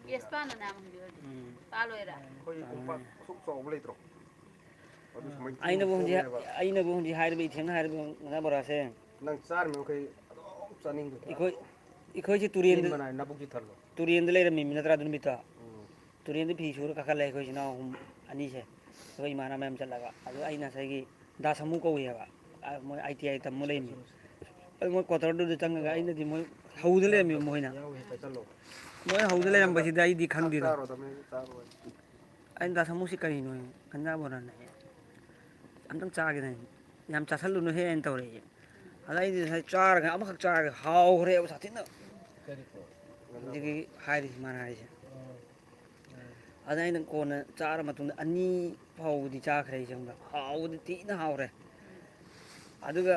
ꯀꯦꯁ ꯄꯥꯟꯅ ꯅꯥꯝ ꯍꯧꯖꯤꯛ ꯍꯧꯖꯤꯛ꯫ ꯎꯝ꯫ ꯄꯥꯜꯂꯣꯏꯔꯥ? ꯑꯩꯈꯣꯏ ꯀꯣꯝꯄꯥꯛ ꯑꯁꯨꯛ ꯆꯥꯎꯕ ꯂꯩꯇ꯭ꯔꯣ? ꯑꯗꯨ ꯁꯨꯃꯥꯏꯅ ꯑꯩꯅꯕꯨ ꯍꯧꯖꯤꯛ, ꯆꯣꯡꯉꯦꯕ꯫ ꯑꯩꯅꯕꯨ ꯍꯧꯖꯤꯛ ꯍꯥꯏꯔꯤꯕ ꯏꯊꯦꯟꯅ ꯍꯥꯏꯔꯤꯕ ꯉꯥ ꯕꯣꯔꯥꯁꯦ꯫ ꯅꯪ ꯆꯥꯔꯤꯕ ꯃꯈꯩ ꯑꯗꯨꯝ ꯆꯥꯅꯤꯡꯗꯣꯏꯅꯦ꯫ ꯑꯩꯈꯣꯏ, ꯑꯩꯈꯣꯏꯁꯦ ꯇꯨꯔꯦꯟꯗ, ꯄꯦꯟꯕ ꯅꯥꯏ, ꯅꯕꯨꯛꯁꯤ ꯊꯜꯂꯣ꯫ ꯇꯨꯔꯦꯟꯗ ꯂꯩꯔꯝꯃꯤꯃꯤ ꯅꯠꯇ꯭ꯔꯥ ꯑꯗꯨ ꯅꯨꯃꯤꯠꯇꯣ? ꯎꯝ꯫ ꯇꯨꯔꯦꯟꯗ ꯐꯤ ꯁꯨꯔ ꯀꯥꯈꯠꯂꯦ ꯑꯩꯈꯣꯏ ꯏꯆꯤꯟ ꯏꯅꯥꯎ ꯑꯍꯨꯝ, ꯑꯅꯤꯁꯦ꯫ ꯑꯩꯈꯣꯏ ꯏꯃꯥꯟꯅꯕ ꯃꯌꯥꯝ ꯆꯠꯂꯒ꯫ ꯑꯗꯨ ꯑꯩꯅ ꯉꯁꯥꯏꯒꯤ ꯗꯥ ꯁꯥꯃꯨ ꯀꯧꯏ ꯍꯥꯏꯕ꯫ ꯑ, ꯃꯣꯏ ꯑꯥꯏ ꯇꯤ ꯑꯥꯏ ꯇꯝꯃ ꯂꯩꯔꯝꯃꯤ꯫ ꯑꯗꯨ ꯃꯣꯏ ꯀ꯭ꯋꯥꯇꯔꯗꯨꯗ ꯆꯪꯉꯒ ꯑꯩꯅꯗꯤ ꯃꯣꯏ ꯍꯧꯗ ꯂꯩꯔꯝꯃꯦꯕ ꯃꯣꯏꯅ꯫ ꯌꯥꯎꯋꯦ, ꯆꯠꯂꯣ꯫ ꯃꯣꯏ ꯍꯧꯗ ꯂꯩꯔꯝꯕꯁꯤꯗ ꯑꯩꯗꯤ ꯆꯥꯛ ꯈꯪꯗꯦꯗꯣ꯫ ꯆꯥꯔꯣ, ꯇꯝꯃꯦ, ꯆꯥꯔꯣ꯫ ꯑꯩꯅ ꯗꯥ ꯁꯥꯃꯨꯁꯤ ꯀꯔꯤꯅꯣ? ꯒꯟꯖꯥ ꯕꯣꯔꯥꯅꯦ꯫ "ꯑꯝꯇꯪ ꯆꯥꯒꯦꯅꯦ꯫ ꯌꯥꯝ ꯆꯥꯁꯜꯂꯨꯅꯨꯍꯦ" ꯍꯥꯏꯅ ꯇꯧꯔꯛꯑꯦ꯫ ꯑꯗ ꯑꯩꯗꯤ ꯉꯁꯥꯏ ꯆꯥꯔꯒ ꯑꯃꯈꯛ ꯆꯥꯔꯒ ꯍꯥꯎꯈ꯭ꯔꯦꯕ ꯁꯥꯊꯤꯅ꯫ ꯀꯔꯤ ꯄꯣꯠ? ꯍꯧꯖꯤꯛꯀꯤ ꯍꯥꯏꯔꯤꯁꯤ ꯃꯥꯅ ꯍꯥꯏꯔꯤꯁꯦ꯫ ꯑꯣ꯫ ꯑꯗ ꯑꯩꯅ ꯀꯣꯟꯅ ꯆꯥꯔ ꯃꯇꯨꯡꯗ ꯑꯅꯤ ꯐꯥꯎꯕꯗꯤ ꯆꯥꯈ꯭ꯔꯦ ꯑꯩꯁꯦ ꯈꯪꯕ꯭ꯔꯥ? ꯍꯥꯎꯕꯗꯤ ꯊꯤꯅ ꯍꯥꯎꯔꯦ꯫ ꯑꯗꯨꯒ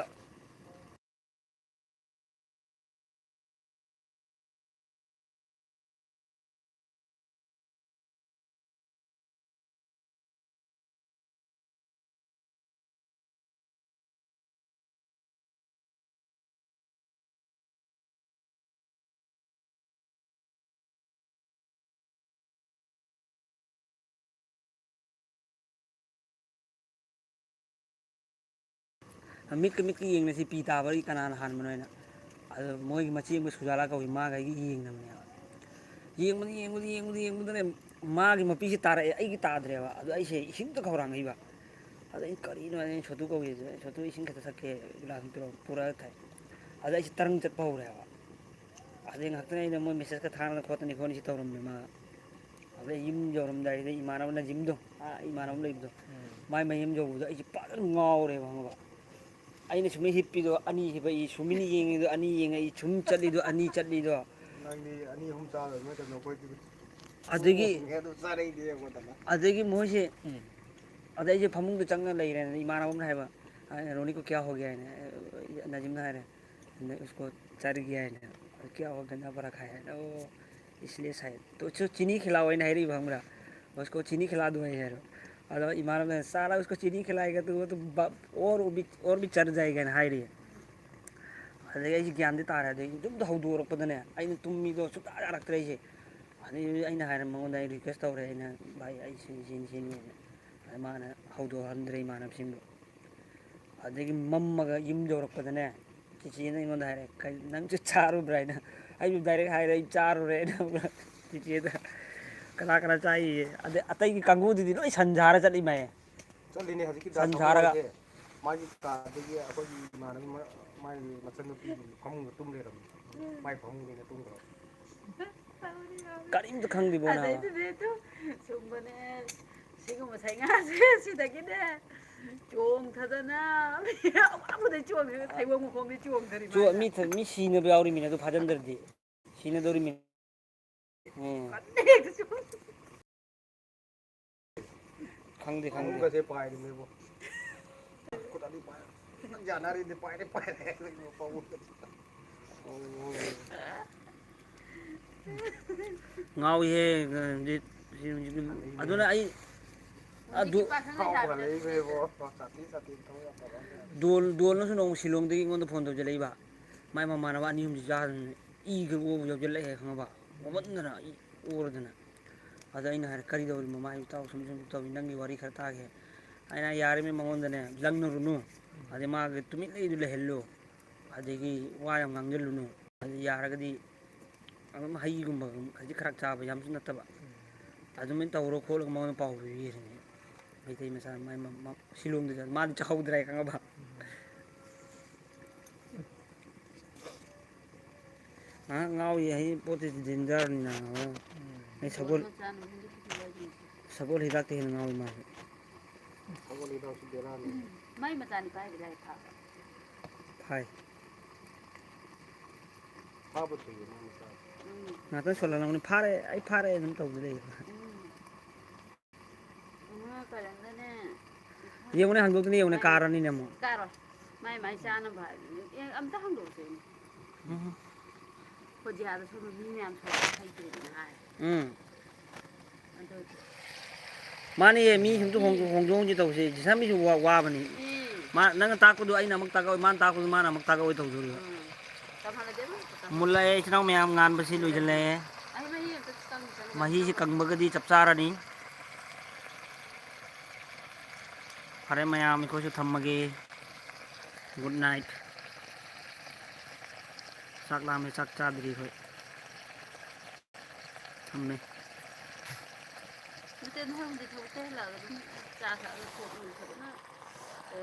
ꯃꯤꯠꯀ ꯃꯤꯠꯀ ꯌꯦꯡꯅꯁꯤ ꯄꯤ ꯇꯥꯕ ꯀꯅꯥꯅ ꯍꯥꯟꯕꯅꯣ ꯍꯥꯏꯅ꯫ ꯑꯗꯣ ꯃꯣꯏꯒꯤ ꯃꯆꯦ ꯑꯃꯒ ꯁꯨꯖꯥꯂꯥ ꯀꯧꯏ, ꯃꯥꯒ ꯑꯩꯒ ꯌꯦꯡꯅꯕꯅꯦꯕ꯫ ꯌꯦꯡꯕꯗ, ꯌꯦꯡꯕꯗ, ꯌꯦꯡꯕꯗ, ꯌꯦꯡꯕꯗꯅꯦ, ꯃꯥꯒꯤ ꯃꯄꯤꯁꯦ ꯇꯥꯔꯛꯑꯦ, ꯑꯩꯒꯤ ꯇꯥꯗ꯭ꯔꯦꯕ꯫ ꯑꯗꯣ ꯑꯩꯁꯦ ꯏꯁꯤꯡꯇ ꯈꯧꯔꯥꯡꯉꯛꯏꯕ꯫ ꯑꯗ ꯑꯩꯅ, "ꯀꯔꯤꯅꯣ?" ꯍꯥꯏꯅ ꯑꯩꯅ ꯁꯣꯇꯨ ꯀꯧꯏ꯫ "ꯁꯣꯇꯨ, ꯏꯁꯤꯡ ꯈꯤꯇ ꯊꯛꯀꯦ," ꯒꯤꯂꯥꯁ ꯑꯃ ꯄꯤꯔꯛꯑꯣ, ꯄꯨꯔꯛꯑꯒ ꯊꯛꯑꯦ꯫ ꯑꯗ ꯑꯩꯁꯦ ꯇꯔꯪ ꯆꯠꯄ ꯍꯧꯔꯦꯕ꯫ ꯑꯗꯩ ꯉꯥꯏꯍꯥꯛꯇꯪ ꯑꯩꯅ ꯃꯣꯏ ꯃꯦꯁꯦꯖꯀ ꯊꯥꯅꯗꯅ ꯈꯣꯠꯇꯅ ꯈꯣꯠꯅ ꯁꯤ ꯇꯧꯔꯝꯃꯦ ꯃꯥ꯫ ꯑꯗꯩ ꯌꯨꯝ ꯌꯧꯔꯝꯗꯥꯏꯗ ꯏꯃꯥꯟꯅꯕ ꯅꯖꯤꯝꯗꯣ, ꯑꯥ, ꯏꯃꯥꯟꯅꯕ ꯂꯩꯕꯗꯣ, ꯎꯝ꯫ ꯃꯥꯏ ꯃꯌꯨꯝ ꯌꯧꯕꯗ ꯑꯩꯁꯦ ꯐꯖꯅ ꯉꯥꯎꯔꯦꯕ, ꯈꯪꯉꯕ? ꯑꯩꯅ ꯁꯨꯃꯥꯏꯅ ꯍꯤꯞꯄꯤꯗꯣ ꯑꯅꯤ ꯍꯤꯞꯄ, ꯑꯩ ꯁꯨꯃꯤꯅ ꯌꯦꯡꯉꯤꯗꯣ ꯑꯅꯤ ꯌꯦꯡꯉꯦ, ꯑꯩ ꯁꯨꯝ ꯆꯠꯂꯤꯗꯣ ꯑꯅꯤ ꯆꯠꯂꯤꯗꯣ꯫ ꯅꯪꯗꯤ ꯑꯅꯤ ꯑꯍꯨꯝ ꯆꯥꯗꯕ ꯅꯠꯇꯅ ꯑꯩꯈꯣꯏꯗꯤ ꯑꯗꯒꯤ, ꯎꯝ, ꯑꯗꯨ ꯆꯥꯔꯛꯏꯗꯤ ꯌꯦꯡꯉꯣꯗꯅ꯫ ꯑꯗꯒꯤ ꯃꯣꯏꯁꯦ, ꯎꯝ꯫ ꯑꯗꯩ ꯑꯩꯁꯦ ꯐꯃꯨꯡꯗ ꯆꯪꯉ ꯂꯩꯔꯦꯅ ꯏꯃꯥꯟꯅꯕ ꯑꯃꯅ ꯍꯥꯏꯕ, "ꯑ, ꯔꯣꯅꯤ ꯀꯣ ꯀꯌꯥ ꯍꯣ ꯒꯌꯥ ꯍꯥꯏꯅ?" ꯑ, ꯅꯖꯤꯝꯅ ꯍꯥꯏꯔꯦ꯫ ꯑꯗꯩ ꯎꯁꯀꯣ ꯆꯠ ꯒꯌꯥ ꯍꯥꯏꯅ꯫ "ꯀꯌꯥ ꯍꯣ ꯒꯟꯗꯥ ꯄꯔꯥ ꯈꯥꯏ ꯍꯥꯏꯅ?" ꯑꯣ, ꯏꯁꯂꯤꯁ ꯍꯥꯏ꯫ "ꯇꯣ ꯆꯨ ꯆꯤꯅꯤ ꯈꯤꯂꯥꯎ" ꯍꯥꯏꯅ ꯍꯥꯏꯔꯛꯏꯕ, ꯈꯪꯕ꯭ꯔꯥ? "ꯎꯁꯀꯣ ꯆꯤꯅꯤ ꯈꯤꯂꯥ ꯗꯣ" ꯍꯥꯏꯅ ꯍꯥꯏꯔꯣ꯫ ꯑꯗꯣ ꯏꯃꯥꯟꯅꯕꯅ, "ꯁꯥꯂꯥ ꯎꯁꯀꯣ ꯆꯤꯅꯤ ꯈꯤꯂꯥꯏꯒ ꯇꯨ, ꯇꯨ ꯕ-, ꯑꯣꯔ ꯎꯕꯤ, ꯑꯣꯔ ꯕꯤ ꯆꯠ ꯖꯥꯏꯒ" ꯍꯥꯏꯅ ꯍꯥꯏꯔꯤ꯫ ꯑꯗꯒꯤ ꯑꯩꯁꯦ ꯒ꯭ꯌꯥꯟꯗꯤ ꯇꯥꯔꯦ꯫ ꯑꯗꯩ ꯌꯨꯝꯗ ꯍꯧꯗꯣꯔꯛꯄꯗꯅꯦ, ꯑꯩꯅ ꯇꯨꯝꯃꯤꯗꯣ ꯁꯨꯡꯌꯥ ꯌꯥꯔꯛꯇ꯭ꯔꯦ ꯑꯩꯁꯦ꯫ ꯑꯗꯩ ꯑꯩꯅ ꯍꯥꯏꯔꯦ ꯃꯉꯣꯟꯗ, ꯑꯩ ꯔꯤꯀ꯭ꯋꯦꯁ ꯇꯧꯔꯦ ꯑꯩꯅ, "ꯚꯥꯏ, ꯑꯩ ꯁꯤꯅꯤ, ꯁꯤꯅꯤ, ꯁꯤꯅꯤꯅ"꯫ ꯑꯗꯩ ꯃꯥꯅ ꯍꯧꯗꯣꯛꯍꯟꯗ꯭ꯔꯦ ꯏꯃꯥꯟꯅꯕꯁꯤꯡꯗꯣ꯫ ꯑꯗꯒꯤ ꯃꯝꯃꯒ ꯌꯨꯝ ꯌꯧꯔꯛꯄꯗꯅꯦ, ꯆꯤꯆꯦꯅ ꯑꯩꯉꯣꯟꯗ ꯍꯥꯏꯔꯦ, "ꯀꯩ, ꯅꯪꯁꯨ ꯆꯥꯔꯨꯕ꯭ꯔꯥ?" ꯍꯥꯏꯅ꯫ ꯑꯩꯁꯨ ꯗꯥꯏꯔꯦꯛ ꯍꯥꯏꯔꯦ, "ꯑꯩ ꯆꯥꯔꯨꯔꯦ" ꯍꯥꯏꯅ꯫ ꯆꯤꯆꯦꯗ, "ꯀꯅꯥ ꯀꯅꯥ ꯆꯥꯏꯌꯦ?" ꯑꯗꯩ ꯑꯇꯩꯒꯤ ꯀꯥꯡꯕꯨꯗꯨꯗꯤ ꯂꯣꯏ ꯁꯟ ꯁꯥꯔ ꯆꯠꯂꯤ ꯃꯥꯏ꯫ ꯆꯠꯂꯤꯅꯦ ꯍꯧꯖꯤꯛꯀꯤ ꯁꯟ ꯗꯥ ꯁꯥꯔꯒ꯫ ꯁꯥꯃꯨꯁꯦ꯫ ꯃꯥꯒꯤ ꯀꯥꯗꯒꯤ ꯑꯩꯈꯣꯏꯒꯤ ꯏꯃꯥꯟꯅꯕꯤ ꯃ-, ꯃꯥꯒꯤ ꯃꯆꯟꯅꯨꯄꯤ ꯐꯃꯨꯡꯗ ꯇꯨꯝ ꯂꯩꯔꯝꯃꯦ꯫ ꯃꯥꯏ ꯐꯃꯨꯡꯗ ꯑꯩꯅ ꯇꯨꯝꯈ꯭ꯔꯕ꯫ ꯀꯔꯤꯝꯇ ꯈꯪꯗꯦꯕꯣ ꯅꯥꯕ꯫ ꯑꯗꯩꯗꯨꯗꯤ ꯑꯗꯨꯝ ꯁꯨꯝꯕꯅꯦ, ꯁꯤꯒꯨꯝꯕ ꯁꯩꯉꯥꯁꯦ ꯁꯤꯗꯒꯤꯅꯦ ꯆꯣꯡꯊꯗꯅ ꯃꯤ ꯑꯋꯥꯡꯕꯗꯩ ꯆꯣꯡꯊꯔꯒ ꯊꯩꯕꯣꯡ ꯃꯈꯣꯡꯗꯩ ꯆꯣꯡꯊꯔꯤ ꯆꯣ-, ꯃꯥꯅ꯫ ꯃꯤ ꯊ-, ꯃꯤ ꯁꯤꯅꯕ ꯌꯥꯎꯔꯤꯃꯤꯅꯦ ꯑꯗꯨ ꯐꯥꯖꯤꯟꯗ꯭ꯔꯗꯤ꯫ ꯁꯤꯅꯗꯧꯔꯤꯃꯤꯅꯦ꯫ ꯎꯝ꯫ ꯀꯟꯅ ꯍꯦꯛꯇ ꯆꯣꯡ-, ꯈꯪꯗꯦ, ꯈꯪꯗꯦ꯫ ꯐꯃꯨꯡꯒꯁꯦ ꯄꯥꯏꯔꯤꯅꯦꯕꯣ꯫ ꯈꯨꯗꯥꯗꯤ ꯄꯥꯏ-, ꯌꯥꯅꯔꯤꯅꯦ, ꯄꯥꯏꯔꯦ, ꯄꯥꯏꯔꯦ꯫ ꯉꯥꯎꯏꯍꯦ, ꯍꯧꯖꯤꯛ, ꯍꯧꯖꯤꯛ, ꯑꯗꯨꯅ ꯑꯩ, ꯑꯗꯨ, ꯍꯧꯖꯤꯛꯀꯤ ꯄꯥꯈꯪ ꯂꯩꯁꯥꯕꯤꯗ ꯂꯩꯕ꯭ꯔꯦꯕꯣ, ꯁꯥꯊꯤ, ꯁꯥꯊꯤ, ꯊꯕꯛ ꯌꯥꯝ ꯐꯕ ꯑꯃ ꯂꯩꯔꯝꯃꯦ꯫ ꯗꯣꯜ-, ꯗꯣꯜꯅꯁꯨ ꯅꯣꯡꯃ ꯁꯤꯂꯣꯡꯗꯒꯤ ꯑꯩꯉꯣꯟꯗ ꯐꯣꯟ ꯇꯧꯁꯤꯜꯂꯛꯏꯕ꯫ ꯃꯥꯏ ꯃꯃꯥꯟꯅꯕ ꯑꯅꯤ ꯑꯍꯨꯝꯁꯤ ꯆꯥꯗꯅ ꯏꯒ ꯑꯣꯕ ꯌꯧꯁꯤꯜꯂꯛꯑꯦ, ꯈꯪꯉꯕ? ꯑꯣꯃꯟꯗꯅ ꯑꯩ ꯑꯣꯔꯗꯅ꯫ ꯑꯗ ꯑꯩꯅ ꯍꯥꯏꯔꯦ, "ꯀꯔꯤ ꯇꯧꯔꯤꯅꯣ?" ꯃꯥꯏ, "ꯏꯇꯥꯎ ꯁꯨꯝ ꯁꯨꯝ ꯇꯧꯏ, ꯅꯪꯒꯤ ꯋꯥꯔꯤ ꯈꯔ ꯇꯥꯒꯦ"꯫ ꯑꯩꯅ, "ꯌꯥꯔꯤꯃꯤ ꯃꯉꯣꯟꯗꯅꯦ ꯂꯪꯅꯔꯨꯅꯨ, ꯑꯗꯩ ꯃꯥꯒꯤ ꯇꯨꯃꯤꯟ ꯂꯩꯗꯨ ꯂꯩꯍꯜꯂꯨ"꯫ ꯑꯗꯒꯤ ꯋꯥ ꯌꯥꯝ ꯉꯥꯡꯖꯜꯂꯨꯅꯨ, ꯑꯗꯨ ꯌꯥꯔꯒꯗꯤ ꯑꯗꯨꯝ ꯍꯩꯒꯨꯝꯕ ꯈꯖꯤꯛ ꯈꯔ ꯆꯥꯕ, ꯌꯥꯝꯁꯨ ꯅꯠꯇꯕ, ꯑꯗꯨꯃꯥꯏꯅ ꯇꯧꯔꯣ ꯈꯣꯠꯂꯒ ꯃꯉꯣꯟꯗ ꯄꯥꯎ ꯄꯤꯕꯤꯔꯤꯁꯤꯅꯦ꯫ ꯃꯩꯇꯩ ꯃꯆꯥ ꯃꯥꯏ ꯃ-, ꯃ-, ꯁꯤꯂꯣꯡꯗ ꯆꯠ-, ꯃꯥꯗꯤ ꯆꯥꯍꯧꯗ꯭ꯔꯦ ꯈꯪꯉꯕ? ꯉꯥꯏꯍꯥꯛ ꯉꯥꯎꯔꯤ ꯍꯥꯏ ꯄꯣꯠꯇꯤ ꯗꯦꯟꯖꯔꯅꯤꯅ꯫ ꯑꯩ ꯁꯒꯣꯜ, ꯁꯒꯣꯜ ꯍꯤꯗꯥꯛꯇ ꯍꯦꯟꯅ ꯉꯥꯎꯔꯤ ꯃꯥꯁꯦ꯫ ꯁꯒꯣꯜ ꯍꯤꯗꯥꯛꯁꯨ ꯕꯦꯔꯥꯅꯤ꯫ ꯃꯥꯏ ꯃꯆꯥꯅꯤꯄꯥ ꯍꯥꯏꯗꯤ ꯂꯥꯏ ꯐꯥꯕ꯫ ꯐꯥꯏ꯫ ꯐꯥꯕ ꯊꯨꯏꯌꯦ ꯃꯥꯏ ꯃꯆꯥ꯫ ꯎꯝ꯫ ꯉꯥꯛꯇꯪ ꯁꯣꯜꯍꯜꯂꯝꯒꯅꯤ, "ꯐꯥꯔꯦ, ꯑꯩ ꯐꯥꯔꯦ" ꯑꯗꯨꯝ ꯇꯧꯗ ꯂꯩꯌꯦꯕ꯫ ꯎꯝ꯫ ꯏꯃꯥ ꯀꯔꯝꯗꯅꯦ? ꯌꯦꯡꯉꯨꯅꯦ, ꯍꯥꯡꯗꯣꯛꯇꯅ ꯌꯦꯡꯉꯨꯅꯦ, ꯃꯥꯏ ꯀꯥꯔꯅꯤꯅꯦ ꯑꯃꯨꯛ꯫ ꯀꯥꯔꯣꯏ꯫ ꯃꯥꯏ, ꯃꯥꯏ ꯆꯥꯅꯕ ꯍꯥꯏꯕꯅꯤ꯫ ꯑꯦ, ꯑꯝꯇ ꯍꯥꯡꯗꯣꯛꯁꯦꯅꯦ꯫ ꯎꯝ꯫ ꯍꯧꯖꯤꯛ ꯑꯥꯗ ꯁꯣꯝꯗ ꯃꯤ ꯃꯌꯥꯝ ꯁꯣꯝꯗ ꯍꯩꯇ꯭ꯔꯦꯗꯅ ꯍꯥꯏ꯫ ꯎꯝ꯫ ꯑꯗꯨ ꯃꯥꯅꯦ, ꯃꯤ ꯁꯨꯝ ꯍꯣꯡꯗꯣꯛ, ꯍꯣꯡꯗꯣꯛ ꯍꯣꯡꯖꯤꯟ ꯇꯧꯁꯦ꯫ ꯖꯤꯁꯥꯟꯕꯤꯁꯨ ꯋꯥ-, ꯋꯥꯕꯅꯤ꯫ ꯎꯝ꯫ ꯃꯥ, ꯅꯪꯅ ꯇꯥꯛꯄꯗꯣ ꯑꯩꯅ ꯑꯃꯨꯛ ꯇꯥꯛꯑꯣꯏ, ꯃꯥꯅ ꯇꯥꯛꯄꯗꯣ ꯃꯥꯅ ꯑꯃꯨꯛ ꯇꯥꯛꯑꯣꯏ ꯇꯧꯗꯣꯔꯤꯕ꯫ ꯎꯝ꯫ ꯇꯝꯍꯜꯂꯗꯤ ꯑꯗꯨꯝ ꯇꯝꯍꯜꯂꯣ꯫ ꯃꯨꯜꯂꯛꯑꯦ, ꯏꯆꯤꯟ ꯏꯅꯥꯎ ꯃꯌꯥꯝ, ꯉꯥꯟꯕꯁꯤ ꯂꯣꯏꯁꯤꯜꯂꯛꯑꯦ꯫ ꯑꯩ ꯃꯍꯤ ꯑꯝꯇ ꯀꯪ-, ꯀꯪ-, ꯃꯍꯤꯁꯤ ꯀꯪ-, ꯀꯪꯕꯒꯗꯤ ꯆꯞ ꯆꯥꯔꯅꯤ꯫ ꯐꯔꯦ ꯃꯌꯥꯝ, ꯑꯩꯈꯣꯏꯁꯨ ꯊꯝꯃꯒꯦ꯫ Good night꯫ ꯆꯥꯛ ꯂꯥꯝꯃꯦ, ꯆꯥꯛ ꯆꯥꯗ꯭ꯔꯤ ꯑꯩꯈꯣꯏ꯫ ꯊꯝꯃꯦ꯫ ꯅꯠꯇꯦ, ꯅꯍꯥꯟꯗꯤ ꯊꯕꯛꯇ ꯍꯜꯂꯛꯑꯒ ꯑꯗꯨꯝ ꯆꯥ ꯊꯛꯑꯒ ꯊꯣꯛꯑꯒ ꯐꯖꯅ, ꯑ,